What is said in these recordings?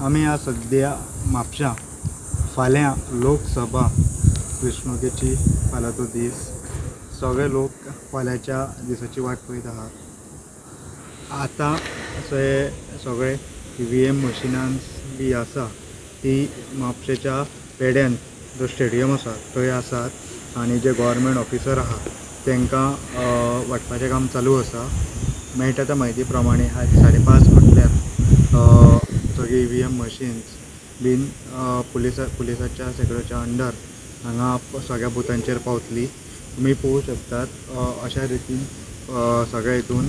आमी आज सद्या म्हापशा फाल्यां लोकसभा वेंचणुकेची फाल्यांचो दीस. सगळे लोक फाल्यांच्या दिसाची वाट पळयत आहात. आतां सगळे EVM मशिनां बी आसा ती म्हापशेच्या पेड्यान जो स्टेडियम आसा थंय आसात आनी जे गव्हर्मेंट ऑफिसर आहा तांकां वांटपाचें काम चालू आसा. मेळटा त्या म्हायती प्रमाणे आज 5:30 म्हटल्यार सगळी EVM machines बीन पुलिसाच्या सेक्युरिटीच्या अंडर हांगा सगळ्या बुथांचेर पावतली. तुमी पळोवंक शकतात अशा रितीन सगळ्या हितून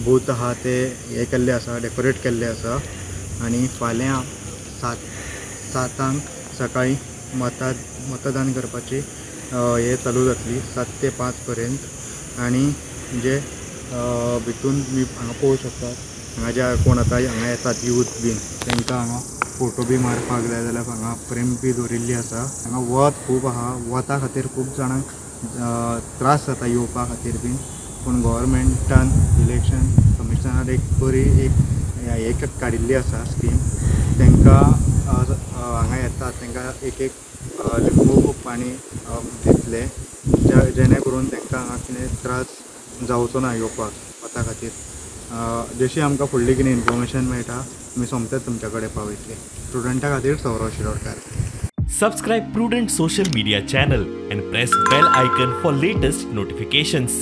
बूथ आहा ते हे केल्ले आसा, डेकोरेट केल्ले आसा. आनी फाल्यां 7 सकाळीं मतदान करपाची हे चालू जातली 7 ते 5 पर्यंत. आनी म्हणजे भितून तुमी हांगा पळोवंक शकतात, हांगा जे कोण आतां हांगा येतात यूथ बीन तांकां हांगा फोटो बी मारपाक जाय जाल्यार हांगा फ्रेम बी दवरिल्ली आसा. हांगा वत खूब आहा, वता खातीर खूब जाणांक त्रास जाता येवपा खातीर बीन. पूण गव्हर्मेंटान इलेक्शन कमिशनार एक बरी एक काडिल्ली आसा स्कीम. तांकां हांगा येतात तांकां एक एक लिंबू पाणी दितले जेणे करून तांकां हांगा कितें त्रास जावचो ना येवपाक वता खातीर. जशी आमकां फुडली कितें इन्फॉर्मेशन मेळटा आमी सोमतेच तुमच्या कडेन पावयतले. स्टुडंटा खातीर Saurav Shirodkar. Subscribe Prudent social media channel and press bell icon for latest notifications.